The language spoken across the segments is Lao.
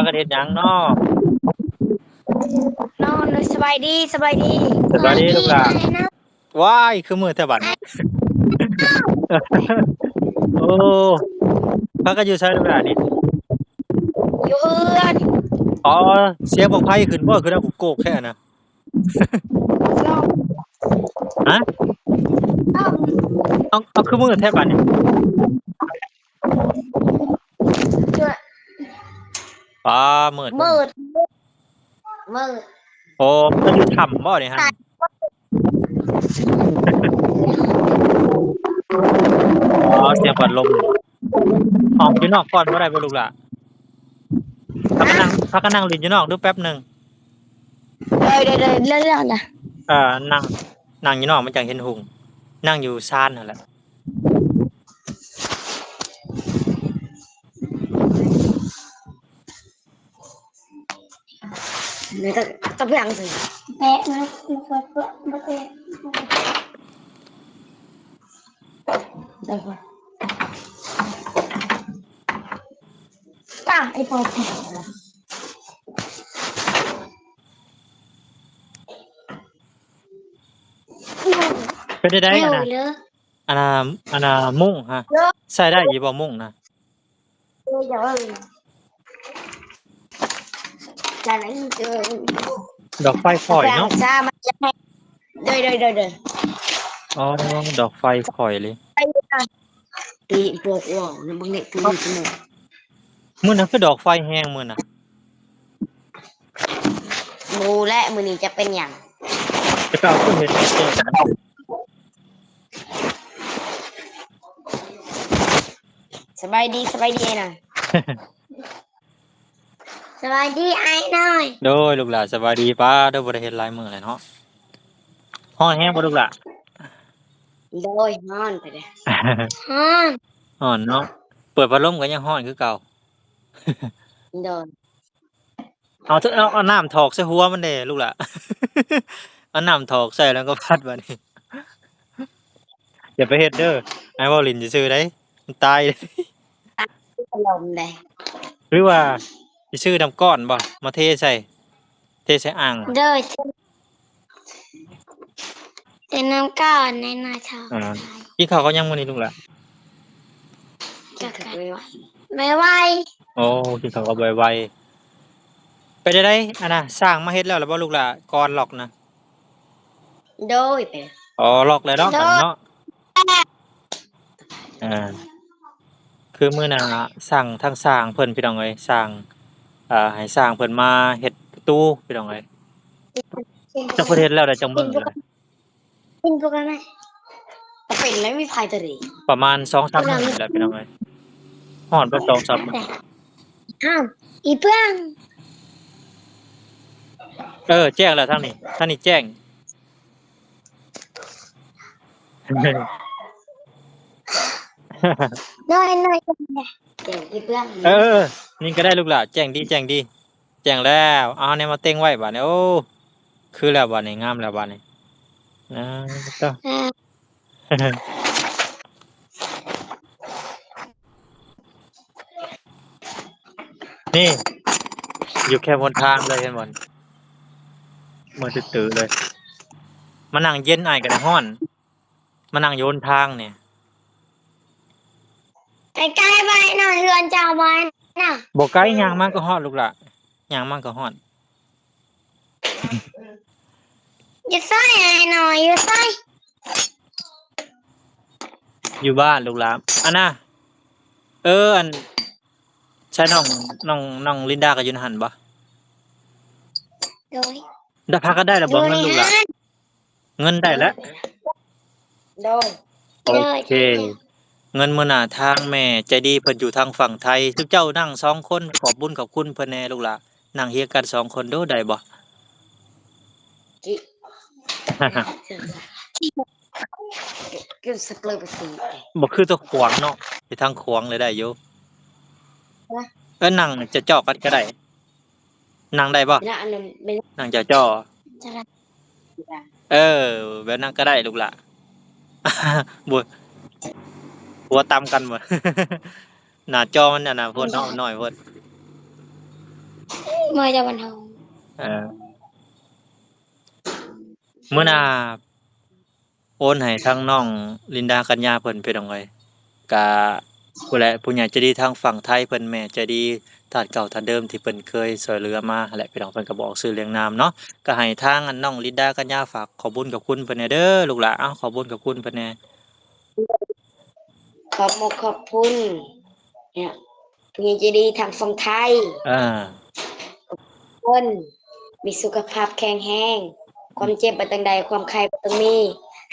ກັນເຮັດຫຍັງເນາະ? ນອນ. ສະບາຍດີ, ສະບາຍດີ. ສະບາຍດີລູກຫຼານ. ວ້າຍ ຄືມືດແທ້ບັດນີ້. ໂອ້ ພາກັນຢູ່ໃສລູກຫຼານນີ້? ຢູ່ເຮືອນ. ອໍ ສຽງບັ້ງໄຟຂຶ້ນບໍ່? ຄືດັງໂກກໆແທ້ນະ. ຮະ? ເອົາ ເອົາ ຄືມືດແທ້ບາດນີ້. ປ້າ ມືດ ມືດ ມືດ. ໂອ້ ມັນຢູ່ຖ້ຳບໍ່ນີ້ຫັ້ນ? ອໍ ສຽງພັດລົມ. ອອກຢູ່ນອກກ່ອນບໍ່ໄດ້ບໍ່ລູກຫຼາ? ພາກັນນັ່ງ ພາກັນນັ່ງຫຼິ້ນຢູ່ນອກດູແປັບໜຶ່ງ. ເອີ ເດີໆ ເລື່ອງນະ ເອີ ນັ່ງ ນັ່ງຢູ່ນອກມັນຈັ່ງເຫັນຮຸ່ງ. ນັ່ງຢູ່ຊານຫັ້ນແຫຼະ. ນີ້ກໍ ກໍເປັນຫຍັງ? ແປະນະ ຕາ ໄອ້ປອ ເປັນໄດ້ ອັນນ່າ ອັນນ່າ ອັນນ່າ ມຸ້ງຮະ ໃຊ້ໄດ້ຢູ່ບໍ່ມຸ້ງນະ? ດອກໄຟຂ້ອຍເນາະ. ໂດຍ ໂດຍ ໂດຍ ໂດຍ. ອໍ ດອກໄຟຂ້ອຍເລີຍ. ຕີບອກວ່າ ມື້ນັ້ນຄືດອກໄຟແຮງມື້ນັ້ນ. ບໍ່ແຫຼະ ມື້ນີ້ຈະເປັນຫຍັງ? ຈະເອົາຄືເຮັດແຕ່ ສະບາຍດີ ສະບາຍດີອ້າຍນາ. ສະບາຍດີອ້າຍນ້ອຍ. ໂດຍ ລູກຫຼານ ສະບາຍດີ. ປ້າ ໂດຍ ບໍ່ໄດ້ເຫັນຫຼາຍມື້ແລ້ວເນາະ. ຮ້ອນແຮງບໍ່ລູກຫຼານ? ໂດຍ ຮ້ອນໄປເດ້. ຮ້ອນ ຮ້ອນເນາະ. ເປີດພັດລົມກໍຍັງຮ້ອນຄືເກົ່າ. ໂດຍ. ເອົາ ເອົາ ເອົານ້ຳຖອກໃສ່ຫົວມັນແດ່ລູກຫຼານ. ເອົານ້ຳຖອກໃສ່ແລ້ວກໍພັດບາດນີ້. ຢ່າໄປເຮັດເດີ. ອ້າຍເວົ້າຫຼິ້ນຊື່ໆໃດ໋. ມັນຕາຍເດ້. ອາລົມເດ້. ຫຼືວ່າຊິຊື້ນ້ຳກ້ອນບໍ່ ມາເທໃສ່ ເທໃສ່ອ່າງ? ໂດຍ. ເປັນນ້ຳກ້ອນໃນໜ້າທ້ອງ. ອ່າ ກິນເຂົ້າກັບຫຍັງມື້ນີ້ລູກຫຼານ? ກັບໄວໄວ. ໂອ້ ກິນເຂົ້າກັບໄວໄວ. ເປັນໃດ ອັນນ່າ ສ້າງມາເຮັດແລ້ວລະບໍ່ລູກຫຼານ ກອນລັອກນະ? ໂດຍ. ອໍ ລັອກແລ້ວເນາະ ໂດຍ ເນາະ. ອ່າ ຄືມື້ໜ້າສັ່ງທາງຊ່າງເພິ່ນ ພີ່ນ້ອງເອີຍ ຊ່າງ ເອີ ໃຫ້ຊ່າງເພິ່ນມາເຮັດປະຕູ ພີ່ນ້ອງເອີຍ. ຈັກເພິ່ນເຮັດແລ້ວໄດ້ຈັກມື້ລະ? ເປັນແລ້ວ ມີໃຜຕົວນີ້ ປະມານສອງສາມມື້ນີ້ແຫຼະ ພີ່ນ້ອງເອີຍ. ຮອດບໍ່ສອງສາມມື້. ອ້າວ ອີເປືອງ. ເອີ ແຈ້ງແລ້ວທາງນີ້ ທາງນີ້ແຈ້ງ. ນ້ອຍໆ ແຈ້ງອີເປືອງ. ເອີ ນີ້ກໍໄດ້ລູກຫຼານ ແຈ້ງດີ ແຈ້ງດີ. ແຈ້ງແລ້ວ. ເອົາແນວມາເຕັງໄວ້ບາດນີ້. ໂອ້ ຄືແລ້ວບາດນີ້ ງາມແລ້ວບາດນີ້. ອ່າ ເອີ ນີ້ ຢູ່ແຄມຫົນທາງເລີຍ ເຫັນບໍ່? ມືດຕື້ໆເລີຍ. ມານັ່ງເຢັນ ອ້າຍກໍໄດ້ຮ້ອນ. ມານັ່ງຢູ່ຫົນທາງນີ້. ໃກ້ໆ ໄວ້ນະ ເຮືອນເຈົ້າ ໄວ້ນະ. ບໍ່ໄກ ຍ່າງມາກໍຮອດລູກຫຼານ ຍ່າງມາກໍຮອດ. ຢູ່ໃສອ້າຍນ້ອຍ ຢູ່ໃສ? ຢູ່ບ້ານລູກຫຼານ. ອັນນ່າ ເອີ ອັນ ໃຊ່ ນ້ອງ ນ້ອງ ນ້ອງລິນດາກໍຢູ່ຫັ້ນບໍ່? ໂດຍ. ໄດ້ ພາກັນໄດ້ແລ້ວບໍ່ເງິນລູກຫຼານ? ເງິນໄດ້ແລ້ວ. ໂດຍ. ໂອເຄ ເງິນມື້ໜ້າທາງແມ່ໃຈດີເພິ່ນຢູ່ທາງຝັ່ງໄທ ຊຸມເຈົ້ານັ່ງສອງຄົນ ຂອບບຸນຂອບຄຸນເພິ່ນແດ່ລູກຫຼານ. ນັ່ງຮຽງກັນສອງຄົນດູ ໄດ້ບໍ່? ບໍ່ຄືຕົວຂວາງເນາະ ໄປທາງຂວາງເລີຍໄດ້ຢູ່. ເອີ ນັ່ງຈອກໆກັນກໍໄດ້. ນັ່ງໄດ້ບໍ່? ນັ່ງຈໍ້ໆ. ເອີ ແບບນັ້ນກໍໄດ້ລູກຫຼານ. ບໍ່ ຫົວຕຳກັນບໍ່? ໜ້າຈໍ້ມັນອັນນັ້ນໂພດເນາະ ນ້ອຍໂພດ. ມາຈາກບ້ານເຮົາ. ເອີ ມື້ໜ້າໂອນໃຫ້ທາງນ້ອງລິນດາ ກັນຍາເພິ່ນ ພີ່ນ້ອງເອີຍ. ກະ ຜູ້ແຫຼະ ຜູ້ໃຫຍ່ໃຈດີທາງຝັ່ງໄທເພິ່ນ ແມ່ໃຈດີທ່ານເກົ່າທ່ານເດີມທີ່ເພິ່ນເຄີຍຊ່ວຍເຫຼືອມາຫັ້ນແຫຼະ ພີ່ນ້ອງ. ເພິ່ນກໍບໍ່ອອກຊື່ລຽງນາມເນາະ, ກໍໃຫ້ທາງອັນນ້ອງລິນດາ ກັນຍາ ຝາກຂອບບຸນຂອບຄຸນເພິ່ນແດ່ເດີລູກຫຼາ. ເອົາ ຂອບບຸນຂອບຄຸນເພິ່ນແດ່. ຂອບມຸກຂອບຄຸນ ເນຍ ຜູ້ໃຫຍ່ໃຈດີທາງຝັ່ງໄທ ເອີ ເພິ່ນມີສຸຂະພາບແຂງແຮງ, ຄວາມເຈັບບໍ່ຕ້ອງໄດ້ ຄວາມໄຂ້ບໍ່ຕ້ອງມີ,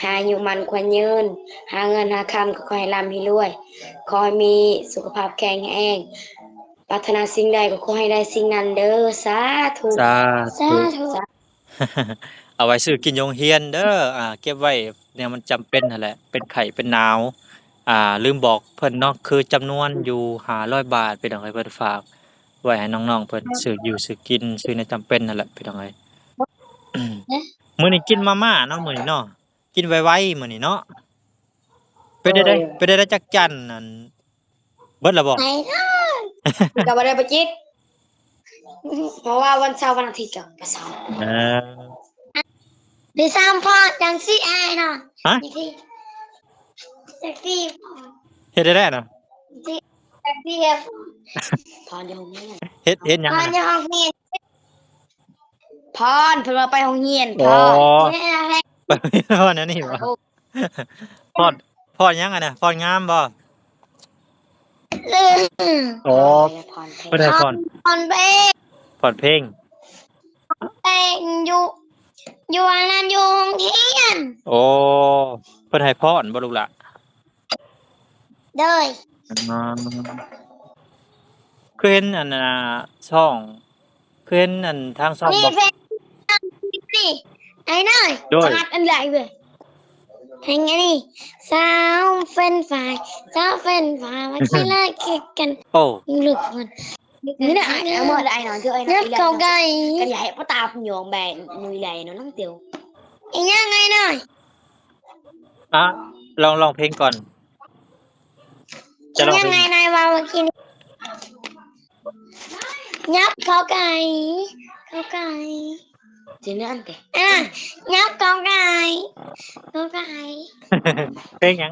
ໃຫ້ອາຍຸໝັ້ນຂວັນຍືນ, ຫາເງິນຫາຄຳກໍຂໍໃຫ້ລ່ຳໃຫ້ລວຍ, ຂໍໃຫ້ມີສຸຂະພາບແຂງແຮງ, ປາດຖະໜາສິ່ງໃດກໍຂໍໃຫ້ໄດ້ສິ່ງນັ້ນເດີ. ສາທຸ ສາທຸ ສາທຸ. ເອົາໄວ້ຊື້ກິນຢູ່ໂຮງຮຽນເດີ. ອ່າ ເກັບໄວ້ແນວມັນຈຳເປັນຫັ້ນແຫຼະ, ເປັນໄຂ້ເປັນໜາວ. ອ່າ ລືມບອກເພິ່ນເນາະ, ຄືຈຳນວນຢູ່ຫ້າຮ້ອຍບາດ ພີ່ນ້ອງເອີຍ, ເພິ່ນຝາກໄວ້ໃຫ້ນ້ອງໆເພິ່ນຊື້ຢູ່ຊື້ກິນ, ຊື້ແນວຈຳເປັນຫັ້ນແຫຼະ ພີ່ນ້ອງເອີຍ. ມື້ນີ້ກິນມາມ່າເນາະ, ມື້ນີ້ເນາະ, ກິນໄວໆມື້ນີ້ເນາະ. ເປັນໄດ້ ເອີ ເປັນໄດ້ຈັກຈານນັ້ນ? ເບິດແລ້ວບໍ່? ໄປເດີ ກໍບໍ່ໄດ້ໄປຈິກ ເພາະວ່າວັນເສົາວັນອາທິດກໍໄປເຊົາ. ເອີ ໄປສາມພອນຈັ່ງຊີ້ອ້າຍເນາະ. ຮະ? ຈັ່ງຊີ້ ຈັ່ງຊີ້ ເຮັດໄດ້ນະ? ຈັ່ງຊີ້ ຈັ່ງຊີ້ ພອນຢູ່ໂຮງຮຽນ ເຮັດ ເຮັດຫຍັງຫັ້ນນະ? ພອນຢູ່ໂຮງຮຽນ ພອນ ເພິ່ນວ່າໄປໂຮງຮຽນ. ອໍ ພອນ ໄປໂຮງຮຽນ ພອນອັນນີ້ບໍ? ໂອ້ ພອນ ພອນຫຍັງຫັ້ນນະ? ພອນງາມບໍ? ອໍ ເພິ່ນໃຫ້ພອນ ພອນເພງ ພອນເພງ ພອນເພງ ແຕ່ງຢູ່ ຢູ່ອັນນັ້ນ ຢູ່ໂຮງຮຽນ. ໂອ້ ເພິ່ນໃຫ້ພອນບໍລູກຫຼ້າ? ໂດຍ ອໍ ຄືເຫັນອັນນ່າ ຊ່ອງ ຄືເຫັນອັນທາງຊ່ອງ ນີ້ ບອກ ເພງນີ້ ອ້າຍນ້ອຍ ໂດຍ ສະຫາດອັນໃດເວີຍ ເພງອັນນີ້ ສາວເຟຣນຟາຍ ສາວເຟຣນຟາຍ ມາຂີ້ຮ້າຍຄືກັນ. ໂອ້ ລູກຄົນ ນີ້ນະ ອ້າຍນ້ອຍ ເອົາໝົດ ອ້າຍນ້ອຍ ຄືອ້າຍນ້ອຍ ຍັບເຂົ້າໄກ່ ກັນໃຫຍ່ ບໍ່ຕາບຍອງແບນ ມືໃຫຍ່ເນາະ ນ້ອງເຕີວ ອີຫຍັງອ້າຍນ້ອຍ? ອ່ະ ລອງ ລອງເພງກ່ອນ ຈະຮ້ອງເພງ ຍັບເຂົ້າໄກ່ ຍັບເຂົ້າໄກ່ ເຂົ້າໄກ່ ຊິເນີນເຕ ອ່າ ຍັບເຂົ້າໄກ່ ເຂົ້າໄກ່ ເພງຫຍັງ?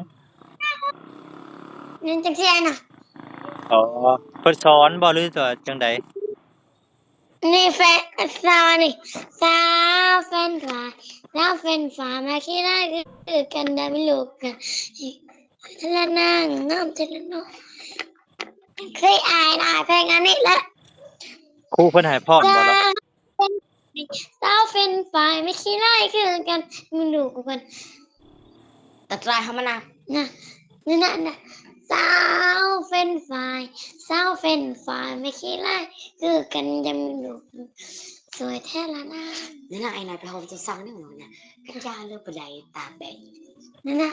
ແມ່ນຈັ່ງຊີ້ນະ ອໍ ເພິ່ນສອນບໍ່ ຫຼືວ່າຈັ່ງໃດ? ນີ້ແຟນ ສາວນີ້ ສາວເຟຣນຟາຍ ສາວເຟຣນຟາຍ ມາຂີ້ຮ້າຍຄືກັນ ດຳລູກກະ ລະນາງງາມແທ້ລະເນາະ ຄືອ້າຍນະ ເພງອັນນີ້ລະ ຄູເພິ່ນໃຫ້ພ້ອມບໍ່ລະ? ສາວເຟຣນຟາຍ ມາຂີ້ຮ້າຍຄືກັນ ດຳລູກກັນ ຕາຕາຍເຮົາມານະ ນະ ນີ້ນະ ນະ ສາວເຟຣນຟາຍ ສາວເຟຣນຟາຍ ມາຂີ້ຮ້າຍຄືກັນ ຢາກມີລູກ ສວຍແທ້ລະນາງ ນີ້ນະ ໄອ້ນາຍໄປຫ້ອງເຈົ້າສັງນີ້ນະ ກັນຢາເລີຍບໍ່ໄດ້ຕາແບງ ນີ້ນະ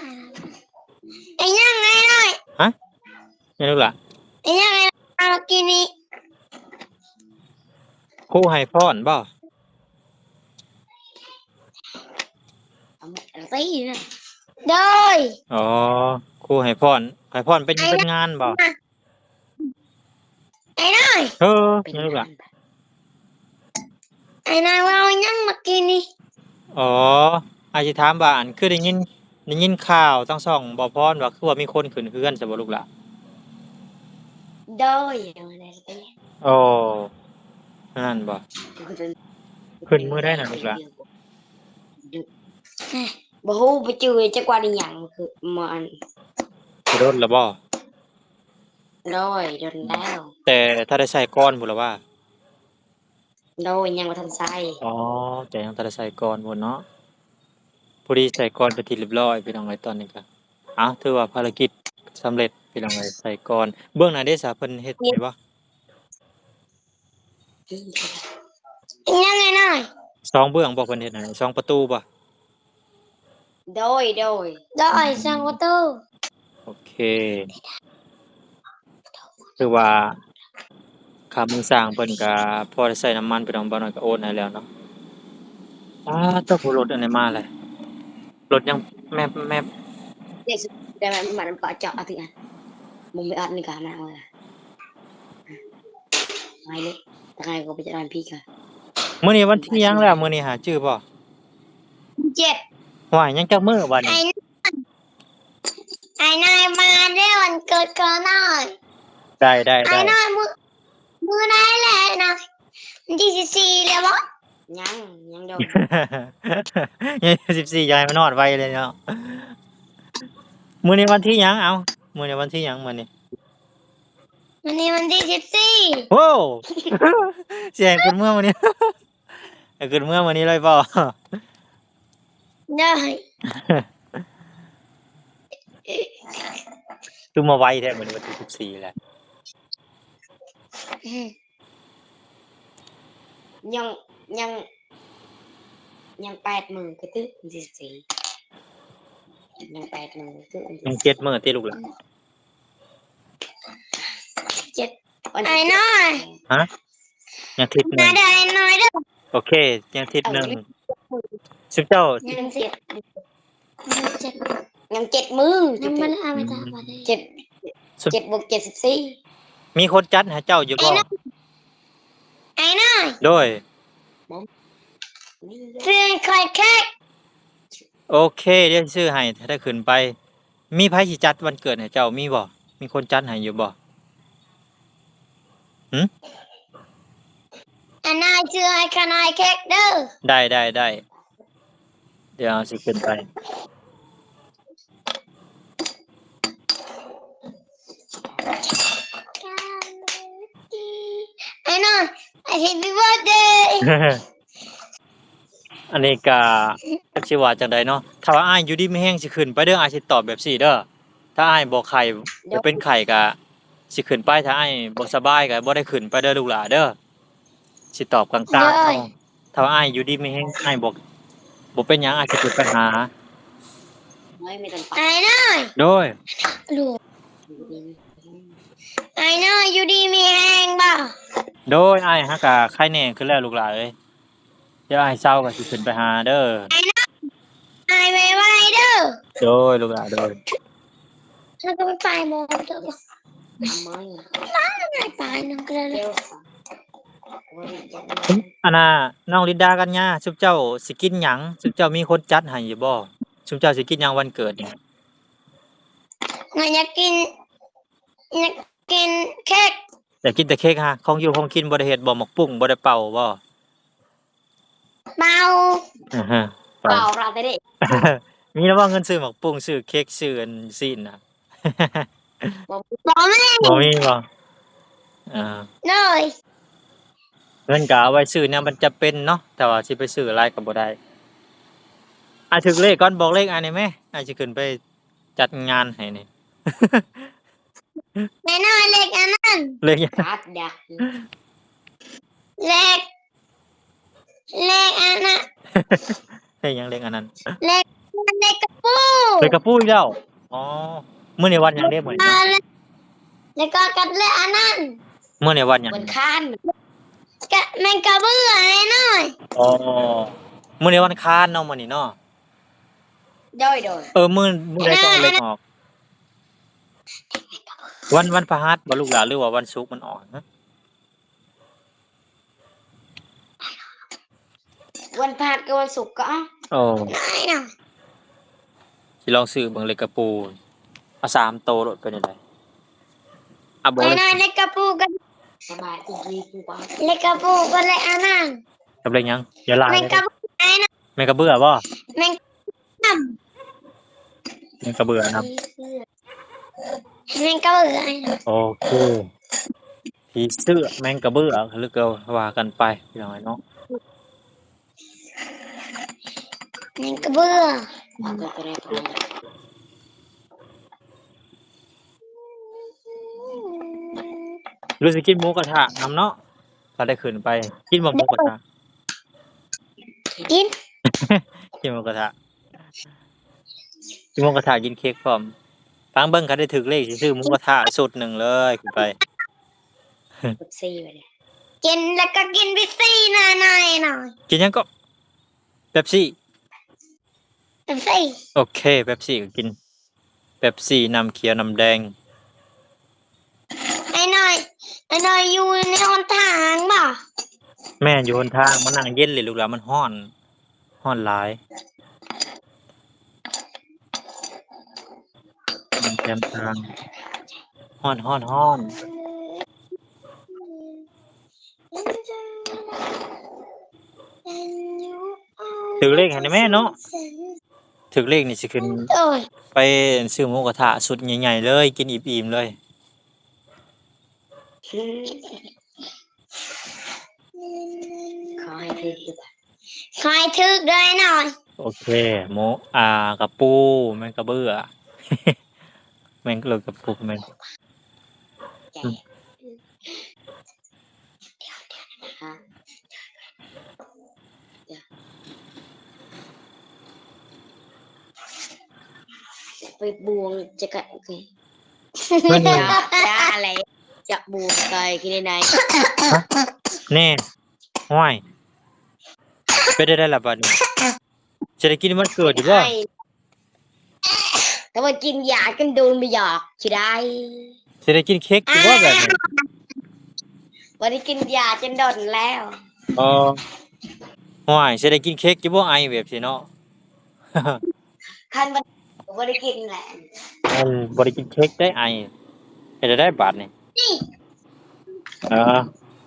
ໄອ້ຫຍັງໄອ້ນ້ອຍ ຮະ? ແມ່ນລູກຫຼ້າ ອີຫຍັງ ເມື່ອກີ້ນີ້ ຄູໃຫ້ພອນບໍ່? ໂດຍ ອໍ ຄູໃຫ້ພອນ ໃຫ້ພອນເປັນຫຍັງ ເປັນງານບໍ່? ໄອ້ນ້ອຍ ເອີ ເປັນຫຍັງລູກຫຼ້າ? ໄອ້ນາຍເວົ້າຫຍັງເມື່ອກີ້ນີ້? ອໍ ອ້າຍຊິຖາມວ່າ ອັນ ຄືໄດ້ຍິນ ໄດ້ຍິນຂ່າວທາງຊ່ອງບໍ່ພອນວ່າ ຄືວ່າມີຄົນຂຶ້ນເຮືອນຊະບໍ່ລູກຫຼ້າ? ໂດຍ ອໍ ນັ້ນບໍ່? ຂຶ້ນມື້ໃດນະລູກຫຼ້າ? ບໍ່ຮູ້ ບໍ່ຈື່ ຈັກວ່າອີຫຍັງ ຄື ມາ ອັນ ດົນລະບໍ່? ໂດຍ ດົນແລ້ວ ແຕ່ຖ້າໄດ້ໃສ່ກ່ອນພຸ້ນລະວ່າ? ໂດຍ ຍັງບໍ່ທັນໃສ່ ອໍ ແຕ່ຍັງບໍ່ທັນໄດ້ໃສ່ກ່ອນພຸ້ນເນາະ ພໍດີໃສ່ກ່ອນເປັນທີ່ລຽບຮ້ອຍ ພີ່ນ້ອງເອີຍ ຕອນນີ້ກະ ເອົ້າ ຖືວ່າພາລະກິດສຳເລັດ ພີ່ນ້ອງເອີຍ ໃສ່ກ່ອນ ເບື້ອງໜ້າເດຊະ ເພິ່ນເຮັດໃຫ້ບໍ່? ຍັງໄງນ້ອຍ ສອງເບື້ອງບໍ່ ເພິ່ນເຮັດໃຫ້ ສອງປະຕູບໍ່? ໂດຍ ໂດຍ ໂດຍ ສອງປະຕູ ໂອເຄ ຄືວ່າຄ່າມືຊ່າງເພິ່ນກະພໍໄດ້ໃຊ້ນ້ຳມັນ ພີ່ນ້ອງ ບ່າວນ້ອຍກະໂອນໃຫ້ແລ້ວເນາະ ອາ ຕົກລົດອັນນີ້ມາແລ້ວ ລົດຍັງແມັບໆ ເດ ໄດ້ມາ ມານຳປະເຈາະອາທິອັນ ມຸງໄປອັດນີ້ກະມາເອົາລະ ໄປເລີຍ ໃຄກໍໄປຈະນອນພີກະ. ມື້ນີ້ວັນທີຫຍັງແລ້ວ? ມື້ນີ້ຫາຈື່ບໍ່? ເຈັດ. ຫວາຍ ຍັງຈັກມື້ບັດນີ້? ອ້າຍນ້ອຍ ອ້າຍນ້ອຍມາເດີ້ ວັນເກີດຂອງນ້ອຍ. ໄດ້ ໄດ້ ໄດ້. ອ້າຍນ້ອຍ ມື້ ມື້ໃດແຫຼະອ້າຍນ້ອຍ? ວັນທີສິບສີ່ແລ້ວບໍ່? ຍັງ ຍັງດົນ ຍັງສິບສີ່ ຢ່າໃຫ້ມັນຮອດໄວເລີຍເນາະ. ມື້ນີ້ວັນທີຫຍັງ? ເອົ້າ ມື້ນີ້ວັນທີຫຍັງມື້ນີ້? ມື້ນີ້ວັນທີສິບສີ່. ໂອ້ ຊິໃຫ້ຂຶ້ນເມືອມື້ນີ້ ໃຫ້ຂຶ້ນເມືອມື້ນີ້ເລີຍບໍ່? ໄດ້. ຄືມາໄວແທ້ ມື້ນີ້ວັນທີສິບສີ່ແລ້ວ. ອືມ ຍັງ ຍັງ ຍັງແປດມື້ກະຖືກ ວັນທີສິບສີ່ ຍັງແປດມື້ກະຖືກ ຍັງເຈັດມື້ຕິລູກຫຼານ? ເຈັດ ອ້າຍນ້ອຍ. ຮະ? ຍັງທິດໜຶ່ງ ມາເດີ້ອ້າຍນ້ອຍເດີ້. ໂອເຄ ຍັງທິດໜຶ່ງ. ຊຸມເຈົ້າ ຍັງເຈັດ ຍັງເຈັດ ຍັງເຈັດມື້ ຍັງບໍ່ໄດ້ເອົາມາຈາກວັດເດ້. ເຈັດ ເຈັດບວກເຈັດສິບສີ່. ມີຄົນຈັດໃຫ້ເຈົ້າຢູ່ບໍ່? ອ້າຍນ້ອຍ ອ້າຍນ້ອຍ. ໂດຍ. ຊື້ໃຫ້ຂ້ອຍເຄັກ. ໂອເຄ ດຽວຊິຊື້ໃຫ້ ຖ້າໄດ້ຂຶ້ນໄປ. ມີໃຜຊິຈັດວັນເກີດໃຫ້ເຈົ້າ ມີບໍ່? ມີຄົນຈັດໃຫ້ຢູ່ບໍ່? ຫື? ອັນນາຍຊື້ໃຫ້ຂ້ານ້ອຍເຄັກເດີ້. ໄດ້ ໄດ້ ໄດ້. ດຽວເຮົາຊິຂຶ້ນໄປ. ອ້າຍນ້ອຍ Happy birthday. ອັນນີ້ກະຈັກຊິວ່າຈັ່ງໃດເນາະ. ຖ້າວ່າອ້າຍຢູ່ດີມີແຮງຊິຂຶ້ນໄປເດີ້ ອ້າຍຊິຕອບແບບຊີ້ເດີ້. ຖ້າອ້າຍບໍ່ໄຂ້ ບໍ່ເປັນໄຂ້ກະຊິຂຶ້ນໄປ, ຖ້າອ້າຍບໍ່ສະບາຍກະບໍ່ໄດ້ຂຶ້ນໄປເດີ້ລູກຫຼ້າເດີ້. ຊິຕອບກາງໆ ໂດຍ ເນາະ. ຖ້າວ່າອ້າຍຢູ່ດີມີແຮງ ອ້າຍບໍ່ ບໍ່ເປັນຫຍັງ ອ້າຍຊິຂຶ້ນໄປຫາ. ອ້າຍນ້ອຍ ໂດຍ ອ້າຍນ້ອຍຢູ່ດີມີແຮງບໍ່? ໂດຍ ອ້າຍຫາກະໄຄແນ່ຂຶ້ນແລ້ວລູກຫຼ້າເອີຍ. ດຽວອ້າຍເຊົາກໍຊິຂຶ້ນໄປຫາເດີ້. ອ້າຍນະ ຫາຍໄວໆເດີ້. ໂດຍ ລູກຫຼ້າ ໂດຍ. ແລ້ວກໍໄປໄປບໍ່ເດີ້ ໄປໄປນຳກັນເລີຍ. ອັນນ່າ ນ້ອງລິນດາກັນຍາ ຊຸມເຈົ້າຊິກິນຫຍັງ? ຊຸມເຈົ້າມີຄົນຈັດໃຫ້ຢູ່ບໍ່? ຊຸມເຈົ້າຊິກິນຫຍັງວັນເກີດນີ້? ນ້ອງຢາກກິນ ຢາກກິນເຄັກ. ຢາກກິນແຕ່ເຄັກຫະ? ຂອງຢູ່ຂອງກິນບໍ່ໄດ້ເຮັດບໍ່? ໝາກປຸ້ງບໍ່ໄດ້ເປົ່າບໍ່? ເປົ່າ ອາຮະ ເປົ່າ ເປົ່າລາວແທ້ເດ້. ມີແລ້ວບໍ່ເງິນຊື້ໝາກປຸ້ງ ຊື້ເຄັກ ຊື້ອັນຊີ້ນນະ? ບໍ່ ບໍ່ມີ ບໍ່ມີບໍ່? ເອີ ໂດຍ ເງິນກະເອົາໄວ້ຊື້ແນວມັນຈຳເປັນເນາະ ແຕ່ວ່າຊິໄປຊື້ຫຼາຍກະບໍ່ໄດ້. ອ້າຍຖືກເລກກ່ອນ ບອກເລກອ້າຍແດ່ແມ ອ້າຍຊິຂຶ້ນໄປຈັດງານໃຫ້ນີ້. ແມ່ນ້ອຍເລກອັນນັ້ນ ເລກຫຍັງ? ເລກ ເລກອັນນັ້ນ ເລກຫຍັງ? ເລກອັນນັ້ນ ເລກ ເລກກະປູ ເລກກະປູອີກແລ້ວ. ອໍ ມື້ນີ້ວັນຫຍັງເດ້ມື້ນີ້? ແລ້ວກໍກັບເລກອັນນັ້ນ ມື້ນີ້ວັນຫຍັງ? ວັນຄານ ກະແມ່ນກະເບືອແນ່ນ້ອຍ. ອໍ ມື້ນີ້ວັນຄານເນາະ ມື້ນີ້ເນາະ. ໂດຍ ໂດຍ ເອີ ມື້ ມື້ໃດກໍເອົາເລກອອກ? ວັນ ວັນພະຫັດບໍ່ລູກຫຼ້າ ຫຼືວ່າວັນສຸກມັນອອກ? ຮະ ວັນພະຫັດກັບວັນສຸກກໍອອກ. ໂອ້ ຊິລອງຊື້ເບິ່ງເລກກະປູ ເອົາສາມໂຕໂລດ ເປັນຈັ່ງໃດ? ເອົາບໍ່? ເລກກະປູກັບ ສະບາຍດີ ເລກກະປູກັບເລກອັນນັ້ນ ກັບເລກຫຍັງ? ຢ່າຫຼາຍ ແມ່ນກະເບືອ ແມ່ນກະເບືອບໍ່? ແມ່ນ ແມ່ນກະເບືອນຳ ແມ່ນກະເບືອ. ໂອເຄ ຜີເສື້ອ ແມ່ນກະເບືອ ຫຼືກໍວ່າກັນໄປ ພີ່ນ້ອງເນາະ. ແມ່ນກະເບືອ ຫຼືຊິກິນໝູກະທະນຳເນາະ ຖ້າໄດ້ຂຶ້ນໄປ. ກິນບໍ່ໝູກະທະ? ກິນ ກິນໝູກະທະ ກິນໝູກະທະ ກິນເຄັກພ້ອມ. ຟັງເບິ່ງ ຄັນໄດ້ຖືກເລກຊິຊື້ໝູກະທະຊຸດໜຶ່ງເລີຍຂຶ້ນໄປ. ເປັບຊີ ກິນແລ້ວກໍກິນເປັບຊີນະນ້ອຍ. ກິນຫຍັງເກາະ? ເປັບຊີ ເປັບຊີ. ໂອເຄ ເປັບຊີກໍກິນເປັບຊີ ນ້ຳຂຽວ ນ້ຳແດງ. ໄອ້ນ້ອຍ ອັນນ້ອຍຢູ່ໃນຫົນທາງບໍ່? ແມ່ນ ຢູ່ຫົນທາງ ມານັ່ງເຢັນເລີຍລູກຫຼານ ມັນຮ້ອນ ຮ້ອນຫຼາຍ ແຄມທາງ ຮ້ອນ ຮ້ອນ ຮ້ອນ. ຖືກເລກໃຫ້ແດ່ແມ່ເນາະ ຖືກເລກນີ້ຊິຂຶ້ນ ໂອ້ຍ ໄປຊື້ໝູກະທະຊຸດໃຫຍ່ໆເລີຍ ກິນອີ່ມໆເລີຍ. ຂໍໃຫ້ຖືກ ຂໍໃຫ້ຖືກເດີ້ອ້າຍນ້ອຍ. ໂອເຄ ໝູ ອ່າ ກະປູ ແມ່ນກະເບື້ອ ແມ່ນກະເບີ ກະປູ ແມ່ນ ໄປບວງຈະກະ ເພິ່ນ ຢ່າ ຢ່າແຫຼະ ຈະບວງໃສ່ກິນໄດ້ ແນ່ ຫ້ວຍ ເປັນໄດ້ລະບາດນີ້ ຊິໄດ້ກິນວັນເກີດຢູ່ບໍ່? ແຕ່ວ່າກິນຢາຈົນດົນບໍ່ຢາກຊິໄດ້ ຊິໄດ້ກິນເຄັກຢູ່ບໍ່ແບບນີ້? ບໍ່ໄດ້ກິນຢາຈົນດົນແລ້ວ. ອໍ ຫ້ວຍ ຊິໄດ້ກິນເຄັກຢູ່ບໍ່ ໄອແບບຊີ້ເນາະ? ຄັນບໍ່ ບໍ່ໄດ້ກິນແຫຼະ ອັນ ບໍ່ໄດ້ກິນເຄັກໄດ້ ໄອ ເຮັດແນວໃດບາດນີ້? ເອີ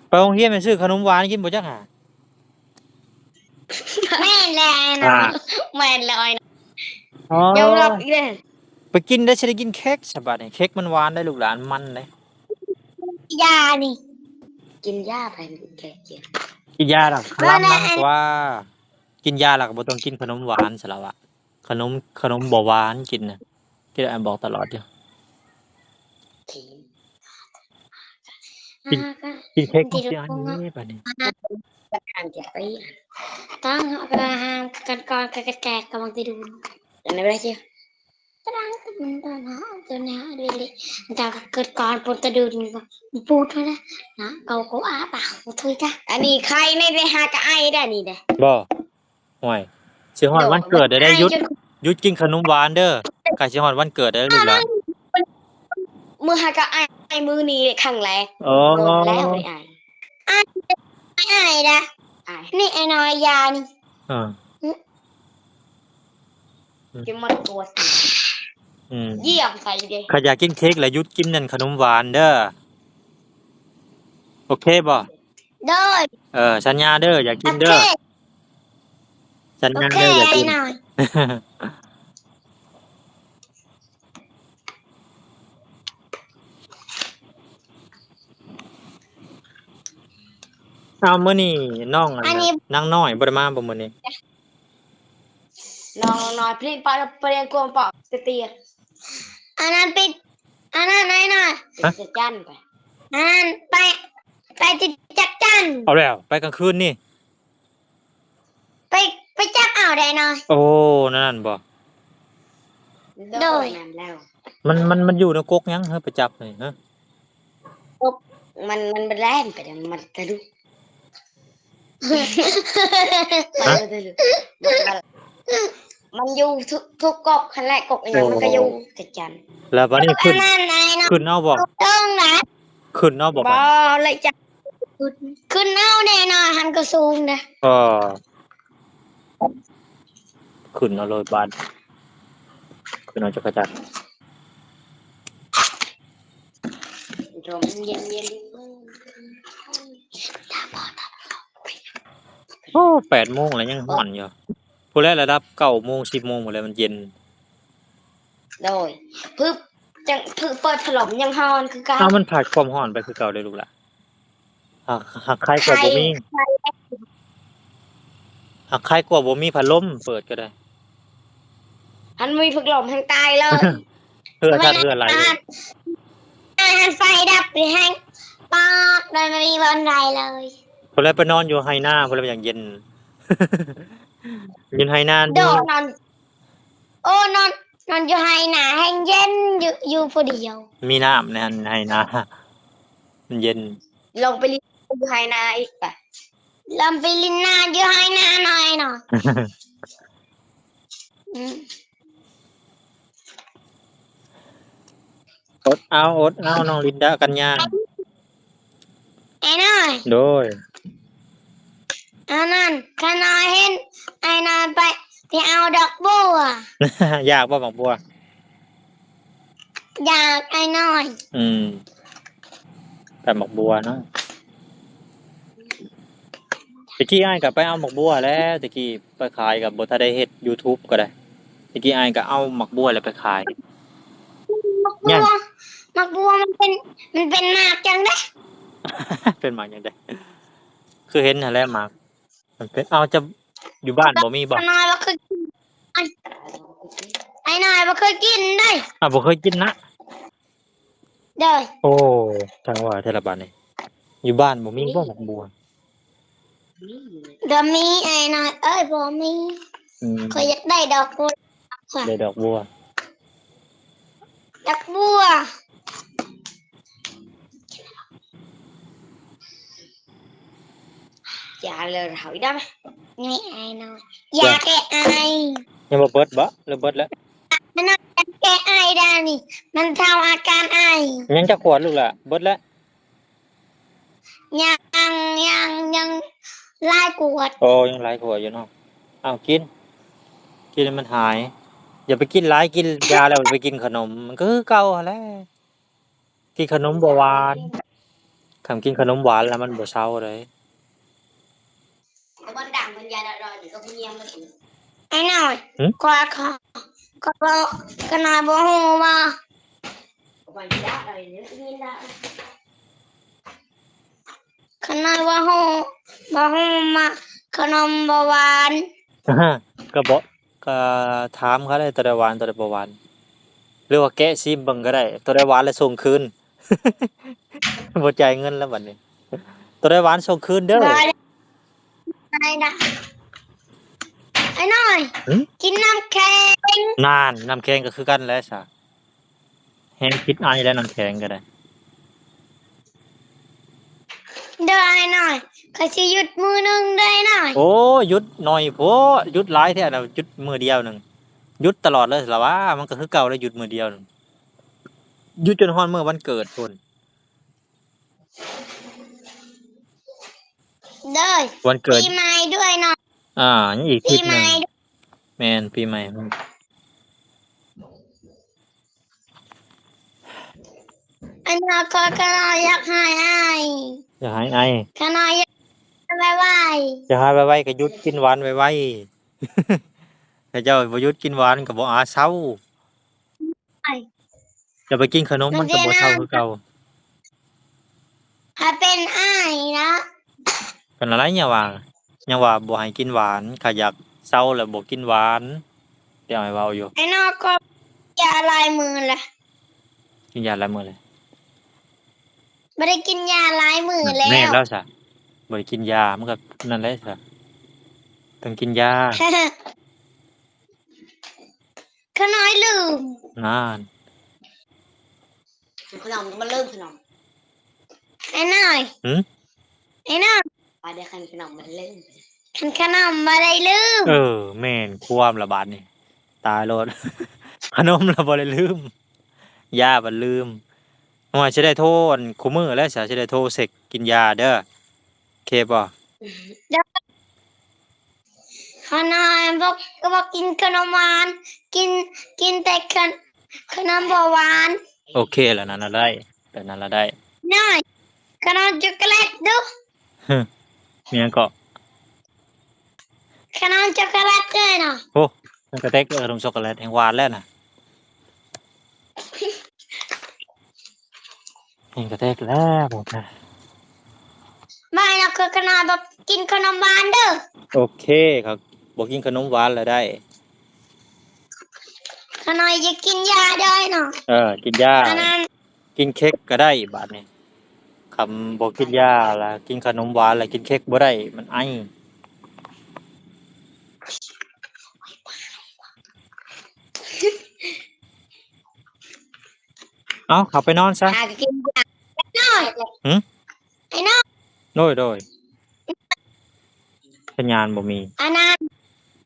ໄປໂຮງຮຽນໄປຊື້ຂະໜົມຫວານກິນບໍ່ຈັກຫາ? ແມ່ນແຫຼະ ອ່າ ແມ່ນແຫຼະ ອ້າຍນ້ອຍ ອໍ ຍອມຮັບອີກແລ້ວ ໄປກິນໄດ້ ຊິໄດ້ກິນເຄັກຊະບາດນີ້ ເຄັກມັນຫວານໄດ໋ລູກຫຼານ ມັນເດ້ ຢານີ້ ກິນຢາໄປ ກິນເຄັກ ກິນ ກິນຢາລະ ລຳນຳກວ່າ ກິນຢາລະກະບໍ່ຕ້ອງກິນຂະໜົມຫວານຊະລະວະ. ຂະໜົມ ຂະໜົມບໍ່ຫວານກິນນະ ທີ່ອ້າຍບອກຕະຫຼອດຢູ່ ກິນ ກິນເຄັກຂອງຊິອັນນີ້ບາດນີ້ ຕັ້ງເຮົາກະຫາກັນກ່ອນ ກະແກະກະບັງຕິດູນ ອັນນັ້ນບໍ່ໄດ້ຊິ ຕະດັງ ມັນຕະໜາ ຕະໜາເລ ເກີດກ່ອນປົນຕະດູນ ປູດເທົ່ານັ້ນນະ ເກົາໂກອາປາກໂອທຸຍກະ ອັນນີ້ໄຄແນ່ ໄປຫາກະໄອໄດ້ນີ້ເດ້ ບໍ່ ຫ້ວຍ ຊິຮອດວັນເກີດແລ້ວເດ້ ຢຸດ ຢຸດກິນຂະໜົມຫວານເດີ້ ໃກ້ຊິຮອດວັນເກີດແລ້ວລູກຫຼານ ມື້ຫາກະໄອ ມື້ນີ້ຄັ້ງແລກ ໂອ້ ງອນແລ້ວໄອ ໄອ ໄອນະ ນີ້ໄອນ້ອຍຢານີ້ ເອີ ກິນໝົດຕົວ ອືມ ຢ້ຽມໃສ່ເດ້ ຄັນຢາກກິນເຄັກລະຢຸດກິນນັ້ນຂະໜົມຫວານເດີ້ ໂອເຄບໍ່? ໂດຍ ເອີ ສັນຍາເດີ້ ຢ່າກິນເດີ້ ໂອເຄ ສັນຍາເດີ້ ໂອເຄ ຢ່າກິນ ອ້າຍນ້ອຍ ອ້າວ ມື້ນີ້ນ້ອງ ອັນ ອັນນີ້ ນາງນ້ອຍບໍ່ໄດ້ມາບໍ່ມື້ນີ້? ນ້ອງນ້ອຍ ພະລິດປະ ປະເດັນກວມປະ ເຕຍ ອັນນັ້ນປິດ ອັນນັ້ນໄອ້ນ້ອຍ ຮະ? ຈັກຈັນໄປ ອັນນັ້ນໄປ ໄປຈັກຈັນ ເອົາແລ້ວ ໄປກາງຄືນນີ້ ໄປ ໄປຈັບເອົາໄດ້ນ້ອຍ ໂອ້ ນັ້ນບໍ່ ໂດຍ ນັ້ນແລ້ວ ມັນ ມັນ ມັນຢູ່ໃນກົກຫຍັງ ເຮີ ໄປຈັບນີ້ ຮະ? ກົກ ມັນ ມັນບໍ່ແລ່ນໄປ ມັນກະດຸ ຮະ? ມັນຢູ່ທຸກ ທຸກກົກຫັ້ນແຫຼະ ກົກອີ່ຫຍັງມັນກະຢູ່ ໂອ້ ຈັກຈັນ ແລ້ວບາດນີ້ຂຶ້ນ ຂຶ້ນເອົາບໍ່? ຂຶ້ນເອົາບໍ່? ບໍ່ ແລ້ວຈັກ ຂຶ້ນ ຂຶ້ນເອົາແນ່ນອນ ຫັ້ນກະສູງເດ້ ເອີ ຂຶ້ນເອົາໂລດບາດ ຂຶ້ນເອົາຈັກກະຈັນ ລົມເຢັນໆ ໂອ້ ແປດໂມງແລ້ວຍັງຮ້ອນຢູ່ ພຸ້ນແຫຼະ ລະດັບເກົ້າໂມງ ສິບໂມງພຸ້ນແຫຼະ ມັນເຢັນ ໂດຍ ພຶບ ຈັ່ງ ພຶບ ເປີດພັດລົມຍັງຮ້ອນຄືເກົ່າ ອ້າວ ມັນພັດຄວາມຮ້ອນໄປຄືເກົ່າເດ້ລູກຫຼານ ຫາກ ຫາກໄຄກວ່າບໍ່ມີ ຫາກໄຄກວ່າບໍ່ມີພັດລົມ ເປີດກະໄດ້ ຄັນບໍ່ມີພັດລົມແຮ່ງຕາຍເລີຍ ເຫື່ອຊາດເຫື່ອໄຫຼ ອັນໄຟດັບນີ້ແຮ່ງປອກ ໂດຍບໍ່ມີບ່ອນໄດ້ເລີຍ ພຸ້ນແຫຼະ ໄປນອນຢູ່ໄຮ່ນາພຸ້ນແຫຼະ ມັນຈັ່ງເຢັນ ຢູ່ໄຮ່ນາ ໂດຍ ນອນ ໂອ້ ນອນ ນອນຢູ່ໄຮ່ນາແຮ່ງເຢັນ ຢູ່ ຢູ່ຜູ້ດຽວ ມີນ້ຳໃນຫັ້ນ ໄຮ່ນາ ມັນເຢັນ ລົງໄປຫຼິ້ນຢູ່ໄຮ່ນາອີກປະ ລົງໄປຫຼິ້ນນ້ຳຢູ່ໄຮ່ນາໜ້ອຍເນາະ ອືມ ອົດເອົາ ອົດເອົາ ນ້ອງລິນດາ ກັນຍາ ອ້າຍນ້ອຍ ໂດຍ ອັນນັ້ນ ຂ້ານ້ອຍເຫັນອ້າຍນ້ອຍໄປ ໄປເອົາດອກບົວ. ຢາກບໍ່ໝາກບົວ? ຢາກອ້າຍນ້ອຍ. ອືມ ແຕ່ໝາກບົວເນາະ ແຕ່ກີ້ອ້າຍກໍໄປເອົາໝາກບົວແຫຼະ ແຕ່ກີ້ໄປຂາຍກໍບໍ່ທັນໄດ້ເຮັດ YouTube ກໍໄດ້ ແຕ່ກີ້ອ້າຍກໍເອົາໝາກບົວແລ້ວໄປຂາຍ. ໝາກບົວ ໝາກບົວມັນເປັນ ມັນເປັນໝາກຫຍັງເດ້? ເປັນໝາກຫຍັງເດ້? ຄືເຫັນຫັ້ນແຫຼະໝາກ ມັນເປັນ ເອົ້າ ເຈົ້າຢູ່ບ້ານບໍ່ມີບໍ່? ອ້າຍນ້ອຍບໍ່ເຄີຍກິນ ອ້າຍນ້ອຍບໍ່ເຄີຍກິນເດ້. ອ້າວ ບໍ່ເຄີຍກິນນະ? ໂດຍ. ໂອ້ ຈັ່ງວ່າແທ້ລະບາດນີ້ ຢູ່ບ້ານບໍ່ມີບໍ່ໝາກບົວ? ບໍ່ມີອ້າຍນ້ອຍເອີຍ ບໍ່ມີ. ອືມ ຂ້ອຍຢາກໄດ້ດອກບົວ ໄດ້ດອກບົວ ດອກບົວ. ຢາແກ້ໄອ ນີ້ອ້າຍນ້ອຍ ຢາແກ້ໄອ ຍັງບໍ່ເບິດບໍ່ ຫຼືເບິດແລ້ວ? ອັນນັ້ນຢາແກ້ໄອດານີ້ ມັນເຊົາອາການໄອ. ຍັງຈັກຂວດລູກຫຼ້າ? ເບິດແລ້ວ? ຍັງ ຍັງ ຍັງຫຼາຍຂວດ. ໂອ້ ຍັງຫຼາຍຂວດຢູ່ເນາະ. ເອົາ ກິນ ກິນໃຫ້ມັນຫາຍ. ຢ່າໄປກິນຫຼາຍ ກິນຢາແລ້ວໄປກິນຂະໜົມ ມັນກໍຄືເກົ່າຫັ້ນແຫຼະ. ກິນຂະໜົມບໍ່ຫວານ ຄັນກິນຂະໜົມຫວານແລ້ວມັນບໍ່ເຊົາເດ້. ອ້າຍນ້ອຍ ຫື? ຂ້ອຍ ຂ້ອຍ ຂ້ອຍ ຂ້ານ້ອຍບໍ່ຮູ້ວ່າ ຂ້ານ້ອຍບໍ່ຮູ້ ບໍ່ຮູ້ໝາກຂະໜົມບໍ່ຫວານ. ກໍບໍ່ ກໍຖາມເຂົາໄດ້ ໂຕໃດຫວານ ໂຕໃດບໍ່ຫວານ ຫຼືວ່າແກະຊີມເບິ່ງກໍໄດ້ ໂຕໃດຫວານແລ້ວສົ່ງຄືນ ບໍ່ຈ່າຍເງິນແລ້ວບັດນີ້ ໂຕໃດຫວານສົ່ງຄືນເດີ. ບໍ່ໄດ້ ໄດ້ ໄດ້ ອ້າຍນ້ອຍ ຫຶ? ກິນນ້ຳແຂງ. ນັ້ນ ນ້ຳແຂງກໍຄືກັນແຫຼະຊະ. ແຮງຜິດໄອແລ້ວ ນ້ຳແຂງກໍໄດ້. ເດີອ້າຍນ້ອຍ ຂ້ອຍຊິຢຸດມື້ໜຶ່ງເດີອ້າຍນ້ອຍ. ໂອ້ ຢຸດໜ້ອຍໂພດ ຢຸດຫຼາຍແທ້ນະ ຢຸດມື້ດຽວໜຶ່ງ ຢຸດຕະຫຼອດເລີຍລະຫວາ. ມັນກໍຄືເກົ່າແຫຼະ ຢຸດມື້ດຽວໜຶ່ງ ຢຸດຈົນຮອດມື້ວັນເກີດພຸ້ນ. ເດີ ວັນເກີດ ປີໃໝ່ດ້ວຍເນາະ. ອ່າ ຍັງອີກທິດໜຶ່ງ ແມ່ນ ປີໃໝ່. ອັນນັ້ນ ຂ້ອຍ ຂ້ານ້ອຍຢາກຫາຍໄອ. ຢາກຫາຍໄອ ຂ້ານ້ອຍຢາກຫາຍໄວໆ. ຢາກຫາຍໄວໆ ກໍຢຸດກິນຫວານໄວໆ. ຖ້າເຈົ້າບໍ່ຢຸດກິນຫວານກໍບໍ່ອາເຊົາ. ຈະໄປກິນຂະໜົມ ມັນກໍບໍ່ເຊົາຄືເກົ່າ. ຖ້າເປັນອ້າຍນະ ເປັນອະໄລ ຍັງວ່າ ຍັງວ່າບໍ່ໃຫ້ກິນຫວານ ຖ້າຢາກເຊົາແລ້ວບໍ່ກິນຫວານ. ແຕ່ອ້າຍເວົ້າຢູ່ ໄອ້ນ້ອຍກໍຢາຫຼາຍມື້ແລ້ວ ກິນຢາຫຼາຍມື້ແລ້ວ ບໍ່ໄດ້ກິນຢາຫຼາຍມື້ແລ້ວ. ແມ່ນແລ້ວຊະ ບໍ່ໄດ້ກິນຢາ ມັນກໍນັ້ນແຫຼະຊະ ຕ້ອງກິນຢາ. ຂ້ານ້ອຍລືມ ນັ້ນ ຂະໜົມມັນລືມຂະໜົມ. ໄອ້ນ້ອຍ ຫື? ໄອ້ນ້ອຍ ວ່າໄດ້ຄັນຂະໜົມມັນລືມ ຄັນຂະໜົມບໍ່ໄດ້ລືມ. ເອີ ແມ່ນຄວາມລະບາດນີ້ ຕາຍໂລດ ຂະໜົມລະບໍ່ໄດ້ລືມ ຢາບັດລືມ. ໂອ້ຍ ຊິໄດ້ໂທອັນຄູ່ມື້ແລ້ວ ຊິໄດ້ໂທເຊັກກິນຢາເດີ. ໂອເຄບໍ່? ຂ້ານ້ອຍບໍ່ ບໍ່ກິນຂະໜົມຫວານ ກິນ ກິນແຕ່ຂະ ຂະໜົມບໍ່ຫວານ. ໂອເຄ ແລ້ວນັ້ນລະໄດ້ ແລ້ວນັ້ນລະໄດ້. ນ້ອຍ ຂະໜົມຊັອກໂກແລັດດຸ. ຫຶ ມີຫຍັງເກາະ? ຂະໜົມຊັອກໂກແລັດເລີຍນະ. ໂອ້ ມັນກະແຕກເລີຍ ຂະໜົມຊັອກໂກແລັດແຮ່ງຫວານແລ້ວນະ. ແຮ່ງກະແຕກແລ້ວບອກນະ. ບາຍນະ ຄືຂະໜາດບໍ່ກິນຂະໜົມຫວານເດີ. ໂອເຄ ເຂົາບໍ່ກິນຂະໜົມຫວານລະໄດ້. ຂະໜາດຢ່າກິນຢາເດີເນາະ. ເອີ ກິນຢາ ອັນນັ້ນ ກິນເຄັກກໍໄດ້ບາດນີ້. ຄັນບໍ່ກິນຢາລະ ກິນຂະໜົມຫວານລະ ກິນເຄັກບໍ່ໄດ້ ມັນໄອ. ເອົາ ເຂົ້າໄປນອນຊະ. ຫາກໍກິນຢາ. ຫຶ? ໄອ້ນ້ອຍ ໂດຍ ໂດຍ. ສັນຍານບໍ່ມີ. ອັນນັ້ນ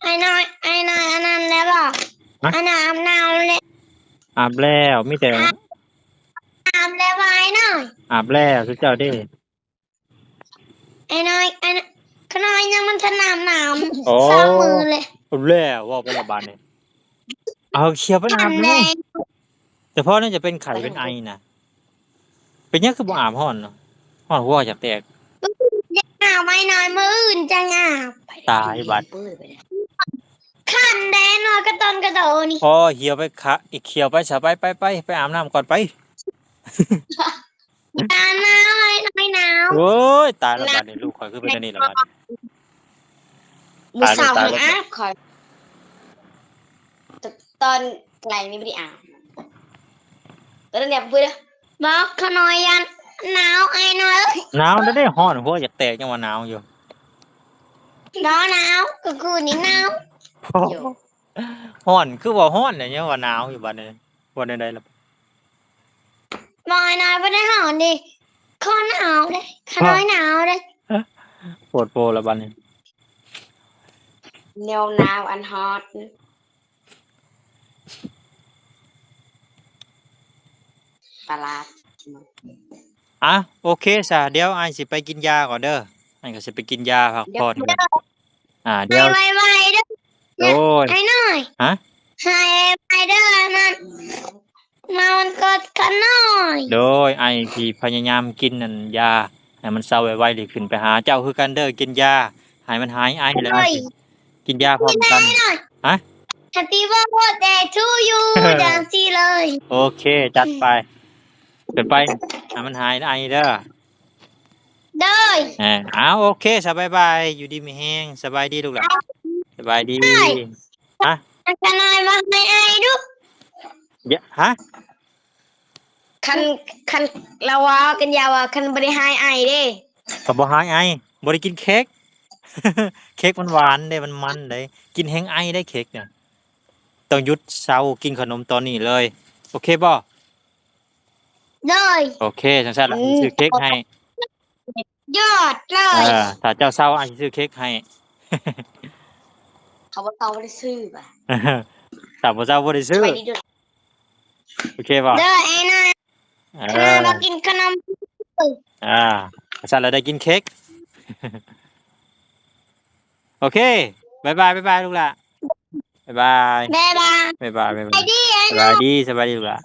ໄອ້ນ້ອຍ ໄອ້ນ້ອຍ ອັນນັ້ນແລ້ວບໍ່? ຮະ? ອັນນັ້ນອາບນ້ຳແລ້ວ. ອາບແລ້ວ ມີແຕ່ ອາບ ອາບແລ້ວບໍ່ໄອ້ນ້ອຍ? ອາບແລ້ວ ຊຸມເຈົ້າເດ້. ອ້ນ້ອຍ ອ້ນ້ອຍ ຂ້ານ້ອຍຍັງມັນທັນອາບນ້ຳ ໂອ້ ສາມມື້ເລີຍ ແລ້ວເວົ້າໄປລະບາດນີ້ ເອົາ ເຂົ້າໄປອາບນ້ຳ ແຕ່ພໍນີ້ຈະເປັນໄຂ້ເປັນໄອນະ ເປັນຫຍັງຄືບໍ່ອາບຮ້ອນເນາະ ຮ້ອນຫົວຢາກແຕກ ຢາກອາບໄອ້ນ້ອຍ ມື້ອື່ນຈັ່ງອາບ ຕາຍບັດ ຄັນແດ່ນ້ອຍກະຕອນກະໂດນີ້ ພໍ ເຂົ້າໄປ ຂະ ອີກ ເຂົ້າໄປຊະ ໄປ ໄປ ໄປ ໄປອາບນ້ຳກ່ອນໄປ. ໜາວ ໜາວ ໜາວ ໜາວ ໂອ້ຍ ຕາຍລະບາດນີ້ ລູກຂ້ອຍຄືເປັນແນວນີ້ລະບາດນີ້ ມື້ເຊົ້າ ຕາຍລະ ຕາຍລະ ອາບຂ້ອຍ ຕ ຕອນແລງນີ້ບໍ່ໄດ້ອາບ ຕອນນັ້ນແບບເບິ່ງເດີ ບອກຂ້ານ້ອຍຢ້ານໜາວ ອ້າຍນ້ອຍເອີຍ ໜາວແລ້ວເດ້ ຮ້ອນຫົວຢາກແຕກ ຍັງວ່າໜາວຢູ່ ບໍ່ໜາວ ກາງຄືນນີ້ໜາວ ໂອ້ ຮ້ອນ ຄືວ່າຮ້ອນແຫຼະ ຍັງວ່າໜາວຢູ່ ບາດນີ້ ວ່າແນວໃດລະ? ບໍ່ ອ້າຍນ້ອຍບໍ່ໄດ້ຮ້ອນເດ້ ຂ້ອຍໜາວເດ້ ຂ້ານ້ອຍໜາວເດ້ ໂພດໂພລະບາດນີ້ ແນວໜາວອັນຮອດ ປະຫຼາດ ອາ ໂອເຄຊະ ດຽວອ້າຍຊິໄປກິນຢາກ່ອນເດີ ອ້າຍກໍຊິໄປກິນຢາພັກຜ່ອນ ດຽວ ອາ ດຽວ ໄວໆເດີ ໂດຍ ອ້າຍນ້ອຍ ຮະ ໃຫ້ໄວເດີ ອັນນັ້ນ ນອນກອດຂ້ານ້ອຍ ໂດຍ ອ້າຍຊິພະຍາຍາມກິນອັນຢາໃຫ້ມັນເຊົາໄວໆ ແລ້ວຂຶ້ນໄປຫາເຈົ້າຄືກັນເດີ ກິນຢາໃຫ້ມັນຫາຍໄອ ແລ້ວ ໂດຍ ກິນຢາພ້ອມກັນ ຮະ Happy birthday to you ຈັ່ງຊີ້ເລີຍ ໂອເຄ ຈັດໄປ ຂຶ້ນໄປ ໃຫ້ມັນຫາຍໄອເດີ ໂດຍ ເອີ ເອົາ ໂອເຄຊະ ບາຍບາຍ ຢູ່ດີມີແຮງ ສະບາຍດີລູກຫຼານ ສະບາຍດີ ຮະ ອັນຂະນ້ອຍວ່າໃຫ້ໄອດຸ ຍະ ຮະ ຄັນ ຄັນລາວເວົ້າກັນຢາວ່າ ຄັນບໍ່ໄດ້ຫາຍໄອເດ້ ກໍບໍ່ຫາຍໄອ ບໍ່ໄດ້ກິນເຄັກ ເຄັກມັນຫວານເດ້ ມັນມັນເດ້ ກິນແຮງໄອໄດ້ເຄັກນະ ຕ້ອງຢຸດເຊົາກິນຂະໜົມຕອນນີ້ເລີຍ ໂອເຄບໍ່? ໂດຍ ໂອເຄ ຈັ່ງຊັ້ນລະ ອືມ ຊື້ເຄັກໃຫ້ ຍອດເລີຍ ເອີ ຖ້າເຈົ້າເຊົາ ອ້າຍຊິຊື້ເຄັກໃຫ້ ຖ້າບໍ່ເຊົາບໍ່ໄດ້ຊື້ບາດ ຖ້າບໍ່ເຊົາບໍ່ໄດ້ຊື້ ໂອເຄບໍ່? ເດີ ອ້າຍນ້ອຍ ເອີ ຂ້ານ້ອຍບໍ່ກິນຂະໜົມ ອາ ຊັ້ນລະໄດ້ກິນເຄັກ ໂອເຄ ບາຍບາຍ ບາຍບາຍລູກຫຼ້າ ບາຍບາຍ ບາຍບາຍ ບາຍບາຍ ສະບາຍດີ ສະບາຍດີ ສະບາຍດີລູກຫຼ້າ.